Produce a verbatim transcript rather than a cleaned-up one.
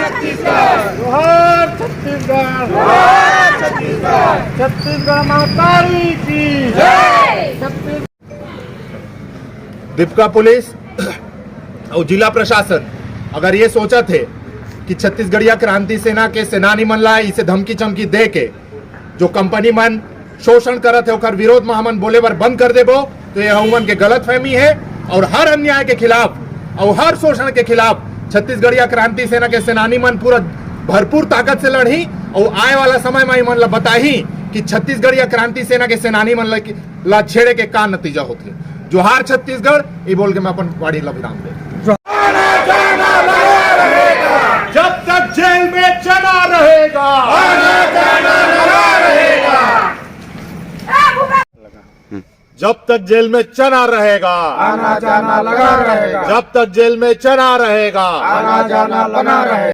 जोहार छत्तीसगढ़, जोहार छत्तीसगढ़, छत्तीसगढ़ महतारी की जय। छत्तीस- दीपका पुलिस और जिला प्रशासन अगर ये सोचत हे कि छत्तीसगढ़िया क्रांति सेना के सेनानी मन ला इसे धमकी चमकी दे के जो कंपनी मन शोषण करत हे ओकर विरोध में हमन बोले बर बंद कर देबो, तो ये हमन के गलतफहमी है। और हर अन्याय के खिलाफ और हर शोषण के खिलाफ छत्तीसगढ़िया क्रांति सेना के सेनानी मन पूरा भरपूर ताकत से लड़ही और आए वाला समय में मन ला बताही कि छत्तीसगढ़िया क्रांति सेना के सेनानी मन ला, ला छेड़े के का नतीजा होथे। जोहार छत्तीसगढ़, ये बोल के मैं अपन वाणी ला विराम दे। जब तक जेल में चना रहेगा, जब तक जेल में चना रहेगा, आना जाना लगा रहेगा। जब तक जेल में चना रहेगा, आना जाना लगा रहेगा।